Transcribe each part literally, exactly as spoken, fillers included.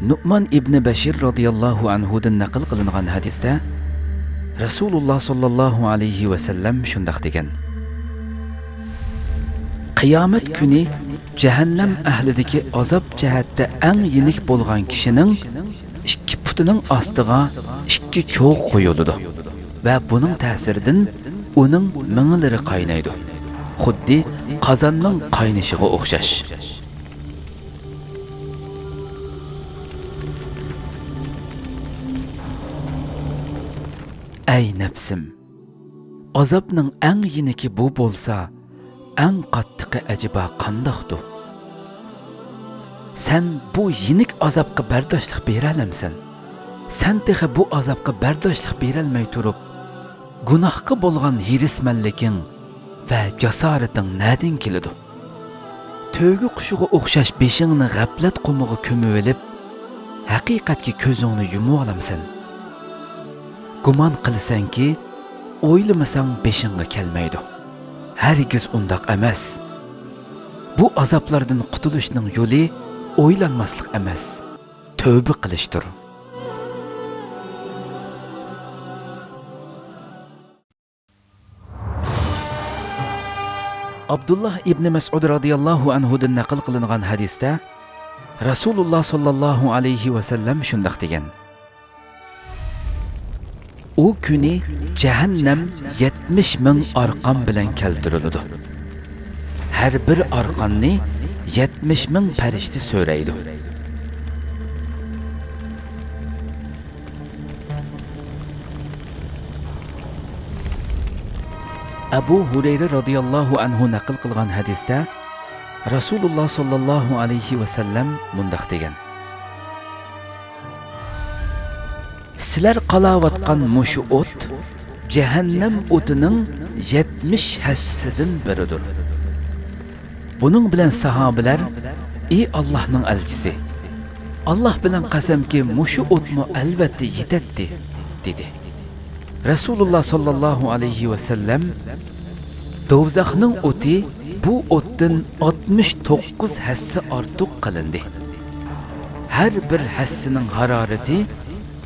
نۇئمان ئىبنى بەشىر رازىياللاھۇ ئەنھۇدىن نەقىل قىلىنغان ھەدىستە رەسۇلۇللا ساللاللاھۇ ئەلەيھى ۋەسەللەم شۇنداق دېگەن: قىيامەت كۈنى جەھەننەم ئەھلىدىكى ئازاب جەھەتتە ئەڭ يېنىك بولغان كىشىنىڭ ئىككى پۇتىنىڭ ئاستىغا ئىككى چوغ قويۇلىدۇ ۋە بۇنىڭ تەسىرىدىن ئۇنىڭ مېڭىلىرى قاينايدۇ، خۇددى قازاننىڭ قاينىشىغا ئوخشاش. ئەي نەپسىم! ئازابنىڭ ئەڭ يېنىكى بۇ بولسا، ئەڭ قاتتىقى ئەجەبا قانداقتۇ؟ سەن بۇ يېنىك ئازابقا بەرداشلىق بېرەلەمسەن؟ سەن تېخى بۇ ئازابقا بەرداشلىق بېرەلمەي تۇرۇپ، گۇناھقا بولغان ھېرىسمەنلىكىڭ ۋە جاسارىتىڭ نەدىن كېلىدۇ؟ تۆگە قۇشىغا ئوخشاش بېشىڭنى غەپلەت قۇمىغا كۆمۈۋېلىپ، ھەقىقەتكە كۆزۈڭنى يۇمۇۋالامسەن؟ گۇمان قىلىسەنكى، ئويلىمىساڭ بېشىڭغا كەلمەيدۇ. ھەرگىز ئۇنداق ئەمەس. بۇ ئازابلاردىن قۇتۇلۇشنىڭ يولى ئويلانماسلىق ئەمەس، تەۋبە قىلىشتۇر. ئابدۇللا ئىبنى مەسئۇد رازىياللاھۇ ئەنھۇدىن نەقىل قىلىنغان ھەدىستە رەسۇلۇللا ساللاللاھۇ ئەلەيھى ۋەسەللەم شۇنداق دېگەن: ئۇ كۈنى جەھەننەم يەتمىش مىڭ ئارقان بىلەن كەلتۈرۈلىدۇ. ھەر بىر ئارقاننى يەتمىش مىڭ پەرىشتە سۆرەيدۇ. ئەبۇ ھۇرەيرە رازىياللاھۇ ئەنھۇ نەقىل قىلغان ھەدىستە رەسۇلۇللا ساللاللاھۇ ئەلەيھى ۋەسەللەم مۇنداق دېگەن: سىلەر قالاۋاتقان مۇشۇ ئوت جەھەننەم ئوتىنىڭ يەتمىش ھەسسىدىن بىرىدۇر. بۇنىڭ بىلەن ساھابىلەر: ئى ئاللاھنىڭ ئەلچىسى، ئاللاھ بىلەن قەسەمكى، مۇشۇ ئوتمۇ ئەلۋەتتە يېتەتتى، دېدى. رەسۇلۇللا ساللاللاھۇ ئەلەيھى ۋەسەللەم: دوزاخنىڭ ئوتى بۇ ئوتتىن ئاتمىش توققۇز ھەسسە ئارتۇق قىلىندى. ھەر بىر ھەسسىنىڭ ھارارىتى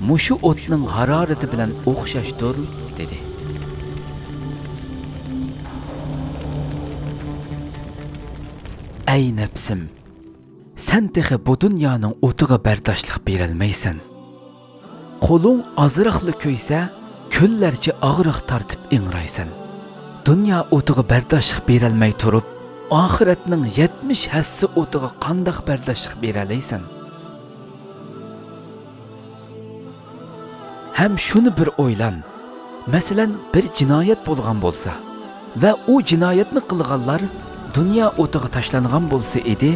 مۇشۇ ئوتنىڭ ھارارىتى بىلەن ئوخشاشتۇر، دېدى. ئەي نەپسىم! سەن تېخى بۇ دۇنيانىڭ ئوتىغا بەرداشلىق بېرەلمەيسەن. قولۇڭ ئازراقلا كۆيسە، كۈنلەرچە ئاغرىق تارتىپ ئىڭرايسەن. دۇنيا ئوتىغا بەرداشلىق بېرەلمەي تۇرۇپ، ئاخىرەتنىڭ يەتمىش ھەسسە ئوتىغا قانداق بەرداشلىق بېرەلەيسەن؟ ھەم شۇنى بىر ئويلان، مەسىلەن، بىر جىنايەت بولغان بولسا ۋە ئۇ جىنايەتنى قىلغانلار دۇنيا ئوتىغا تاشلانغان بولسا ئىدى،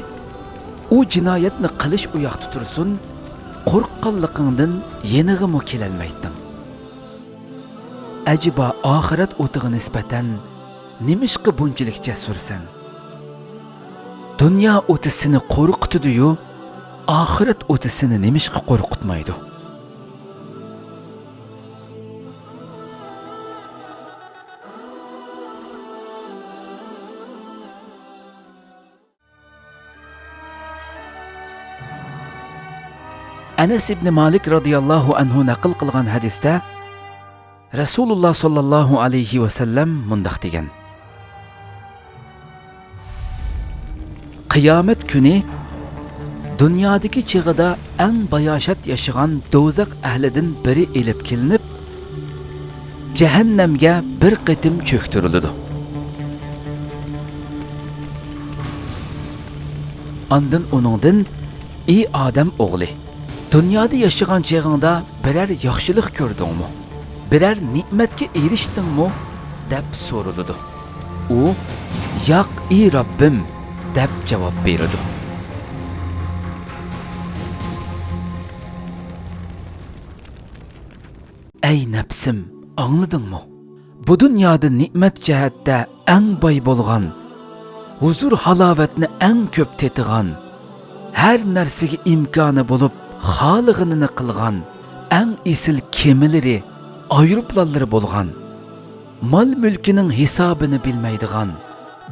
ئۇ جىنايەتنى قىلىش ئۇياقتا تۇرسۇن، قورققانلىقىڭدىن يېنىغىمۇ كېلەلمەيتتىڭ. ئەجەبا ئاخىرەت ئوتىغا نىسبەتەن نېمىشقا بۇنچىلىك جەسۇرسەن؟ دۇنيا ئوتى سېنى قورقۇتىدۇ-يۇ، ئاخىرەت ئوتى سېنى نېمىشقا قورقۇتمايدۇ؟ ئەنەس ئىبنى مالىك رازىياللاھۇ ئەنھۇ نەقىل قىلغان ھەدىستە رەسۇلۇللا ساللاللاھۇ ئەلەيھى ۋەسەللەم مۇنداق دېگەن: قىيامەت كۈنى دۇنيادىكى چېغىدا ئەڭ باياشات ياشىغان دوزاخ ئەھلىدىن بىرى ئېلىپ كېلىنىپ، جەھەننەمگە بىر قېتىم چۆكتۈرۈلىدۇ. ئاندىن ئۇنىڭدىن: ئى ئادەم ئوغلى، دۇنيادا ياشىغان چېغىڭدا بىرەر ياخشىلىق كۆردۈڭمۇ؟ بىرەر نېمەتكە ئېرىشتىڭمۇ؟ دەپ سورىلىدۇ. ئۇ: ياق، ئى رەببىم، دەپ جاۋاب بېرىدۇ. ئەي نەپسىم، ئاڭلىدىڭمۇ؟ بۇ دۇنيادا نېمەت جەھەتتە ئەڭ باي بولغان، ھۇزۇر-ھالاۋەتنى ئەڭ كۆپ تېتىغان، ھەر نەرسىگە ئىمكانى بولۇپ، خالىغىنىنى قىلغان، ئەڭ ئېسىل كېمىلىرى، ئايروپىلانلىرى بولغان، مال-مۈلكىنىڭ ھېسابىنى بىلمەيدىغان،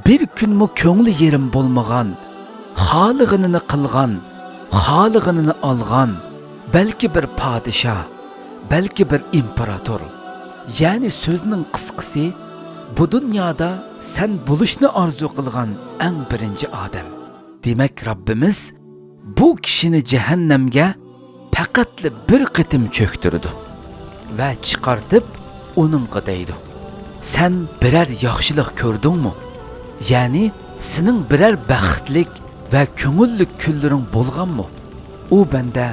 بىر كۈنمۇ كۆڭلى يېرىم بولمىغان، خالىغىنىنى قىلغان، خالىغىنىنى ئالغان، بەلكى بىر پادىشاھ، بەلكى بىر ئىمپېراتور. يەنى سۆزنىڭ قىسقىسى، بۇ دۇنيادا سەن بولۇشنى ئارزۇ قىلغان ئەڭ بىرىنچى ئادەم. دېمەك، رەببىمىز بۇ كىشىنى جەھەننەمگە پەقەتلا بىر قېتىم چۆكتۈرىدۇ ۋە چىقارتىپ ئۇنىڭغا دەيدۇ: «سەن بىرەر ياخشىلىق كۆردۈڭمۇ؟ يەنى سېنىڭ بىرەر بەختلىك ۋە كۆڭۈللۈك كۈنلىرىڭ بولغانمۇ؟» ئۇ بەندە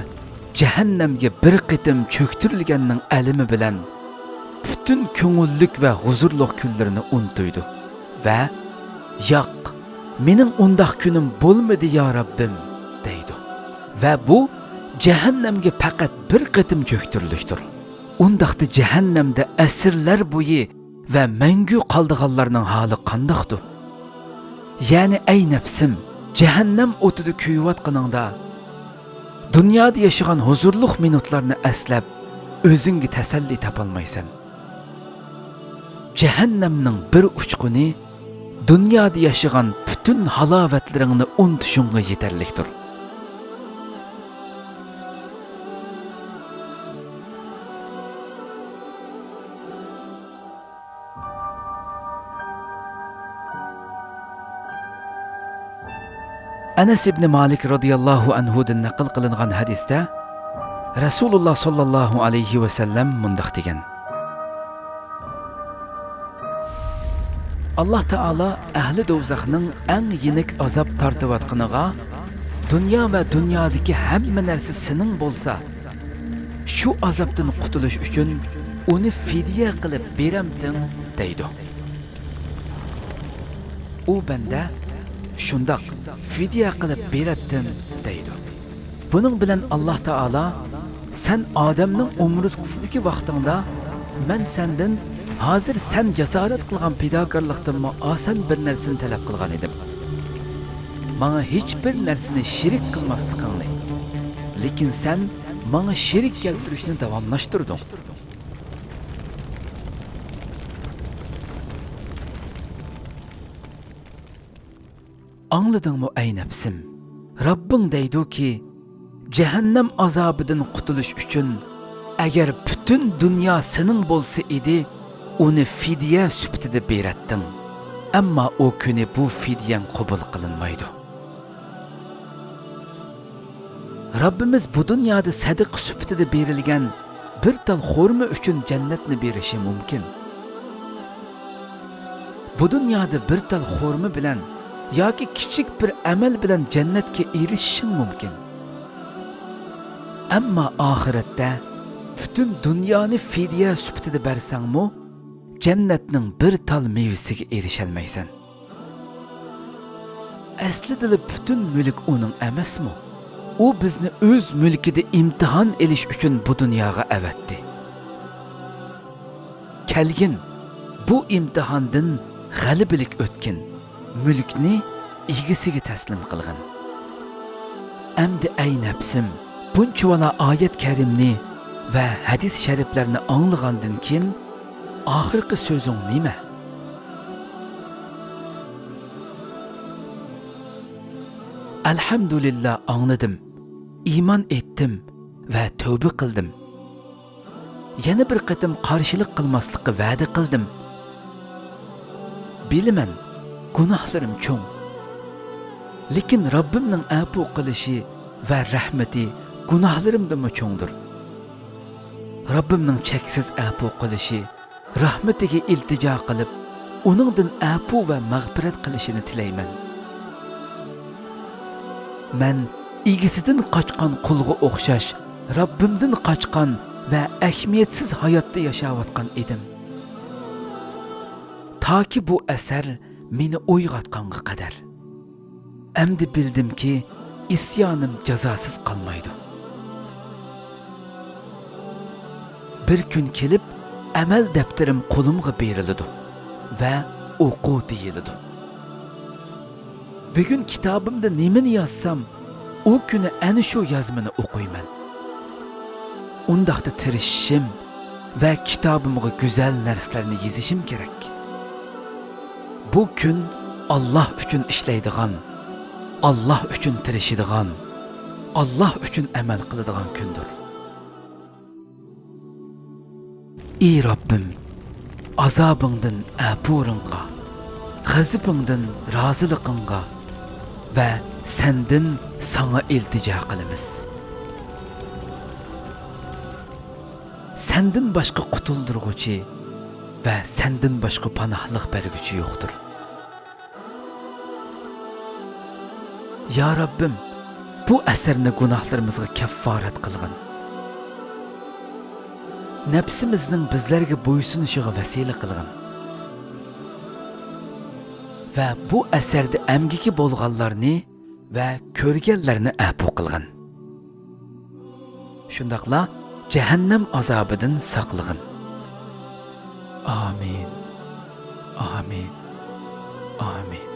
جەھەننەمگە بىر قېتىم چۆكتۈرۈلگەننىڭ ئەلىمى بىلەن پۈتۈن كۆڭۈللۈك ۋە ھۇزۇرلۇق كۈنلىرىنى ئۇنتۇيدۇ ۋە «ياق، مېنىڭ ئۇنداق كۈنۈم بولمىدى، يا رەببىم» دەيدۇ. ۋە بۇ جەھەننەمگە پەقەت بىر قېتىم چۆكتۈرۈلۈشتۇر. ئۇنداقتا جەھەننەمدە ئەسىرلەر بويى ۋە مەڭگۈ قالىدىغانلارنىڭ ھالى قانداقتۇ؟ يەنى، ئەي نەپسىم، جەھەننەم ئوتىدا كۆيۈۋاتقىنىڭدا، دۇنيادا ياشىغان ھۇزۇرلۇق مىنۇتلارنى ئەسلەپ، ئۆزۈڭگە تەسەللى تاپالمايسەن. جەھەننەمنىڭ بىر ئۇچقۇنى دۇنيادا ياشىغان پۈتۈن ھالاۋەتلىرىڭنى ئۇنتۇشۇڭغا يېتەرلىكتۇر. ئەنەس ئىبنى مالىك رازىياللاھۇ ئەنھۇدىن نەقىل قىلىنغان ھەدىستە رەسۇلۇللا ساللاللاھۇ ئەلەيھى ۋەسەللەم مۇنداق دېگەن: ئاللا تائالا ئەھلى دوزاخنىڭ ئەڭ يېنىك ئازاب تارتىۋاتقىنىغا، «دۇنيا ۋە دۇنيادىكى ھەممە نەرسە سېنىڭ بولسا، شۇ ئازابتىن قۇتۇلۇش ئۈچۈن ئۇنى فىدىيە قىلىپ بېرەمتىڭ؟» دەيدۇ. ئۇ بەندە: «شۇنداق، فىدىيە قىلىپ بېرەتتىم» دەيدۇ. بۇنىڭ بىلەن ئاللا تائالا: «سەن ئادەمنىڭ ئومۇرتقىسىدىكى ۋاقتىڭدا، مەن سەندىن ھازىر سەن جاسارەت قىلغان پىداكارلىقتىنمۇ ئاسان بىر نەرسىنى تەلەپ قىلغان ئىدىم. ماڭا ھېچبىر نەرسىنى شېرىك قىلماسلىقىڭنى. لېكىن سەن ماڭا شېرىك كەلتۈرۈشنى داۋاملاشتۇردۇڭ.» ئاڭلىدىڭمۇ، ئەي نەپسىم؟ رەببىڭ دەيدۇكى، جەھەننەم ئازابىدىن قۇتۇلۇش ئۈچۈن، ئەگەر پۈتۈن دۇنيا سېنىڭ بولسا ئىدى، ئۇنى فىدىيە سۈپىتىدە بېرەتتىڭ. ئەمما ئۇ كۈنى بۇ فىدىيەڭ قوبۇل قىلىنمايدۇ. رەببىمىز بۇ دۇنيادا سەدىقە سۈپىتىدە بېرىلگەن بىر تال خورما ئۈچۈن جەننەتنى بېرىشى مۇمكىن. بۇ دۇنيادا بىر تال خورما بىلەن ياكى كىچىك بىر ئەمەل بىلەن جەننەتكە ئېرىشىشىڭ مۇمكىن. ئەمما ئاخىرەتتە پۈتۈن دۇنيانى فىدىيە سۈپىتىدە بەرسەڭمۇ، جەننەتنىڭ بىر تال مېۋىسىگە ئېرىشەلمەيسەن. ئەسلىدىلا پۈتۈن مۈلۈك ئۇنىڭ ئەمەسمۇ؟ ئۇ بىزنى ئۆز مۈلكىدە ئىمتىھان ئېلىش ئۈچۈن بۇ دۇنياغا ئەۋەتتى. كەلگىن، بۇ ئىمتىھاندىن غەلىبىلىك ئۆتكىن، مۈلۈكنى ئىگىسىگە تەسلىم قىلغىن. ئەمدى ئەي نەپسىم، بۇنچىۋالا ئايەت كەرىمنى ۋە ھەدىس شەرىپلەرنى ئاڭلىغاندىن كېيىن، ئاخىرقى سۆزۈڭ نېمە؟ ئەلھەمدۇلىللا، ئاڭلىدىم، ئىمان ئېيتتىم ۋە تەۋبە قىلدىم. يەنە بىر قېتىم قارشىلىق قىلماسلىققا ۋەدە قىلدىم. بىلىمەن، گۇناھلىرىم چوڭ. لېكىن رەببىمنىڭ ئەپۇ قىلىشى ۋە رەھمىتى گۇناھلىرىمدىنمۇ چوڭدۇر. رەببىمنىڭ چەكسىز ئەپۇ قىلىشى، رەھمىتىگە ئىلتىجا قىلىپ، ئۇنىڭدىن ئەپۇ ۋە مەغپىرەت قىلىشىنى تىلەيمەن. مەن ئىگىسىدىن قاچقان قۇلغا ئوخشاش، رەببىمدىن قاچقان ۋە ئەھمىيەتسىز ھاياتتا ياشاۋاتقان ئىدىم. تاكى بۇ ئەسەر مېنى ئويغاتقانغا قەدەر. ئەمدى بىلدىمكى، ئىسيانىم جازاسىز قالمايدۇ. بىر كۈن كېلىپ، ئەمەل دەپتىرىم قولۇمغا بېرىلىدۇ ۋە ئوقۇ دېيىلىدۇ. بۈگۈن كىتابىمدا نېمىنى يازسام، ئۇ كۈنى ئەنە شۇ يازمىنى ئوقۇيمەن. ئۇنداقتا تىرىشىشىم ۋە كىتابىمغا گۈزەل نەرسىلەرنى يېزىشىم كېرەك. بۇ كۈن ئاللا ئۈچۈن ئىشلەيدىغان، ئاللا ئۈچۈن تىرىشىدىغان، ئاللاھ ئۈچۈن ئەمەل قىلىدىغان كۈندۇر. ئى رەببىم، ئازابىڭدىن ئەپۇرۇڭغا، غەزىپىڭدىن رازىلىقىڭغا ۋە سەندىن ساڭا ئىلتىجا قىلىمىز. سەندىن باشقا قۇتۇلدۇرغۇچى ۋە سەندىن باشقا پاناھلىق بەرگۈچى يوقتۇر. يا رەببىم، بۇ ئەسەرنى گۇناھلىرىمىزغا كەففارەت قىلغىن. نەپسىمىزنىڭ بىزلەرگە بويسۇنۇشىغا ۋەسىلە قىلغىن. ۋە بۇ ئەسەردە ئەمگىكى بولغانلارنى ۋە كۆرگەنلەرنى ئەپۇ قىلغىن. شۇنداقلا جەھەننەم ئازابىدىن ساقلىغىن. ئامىن. ئامىن. ئامىن.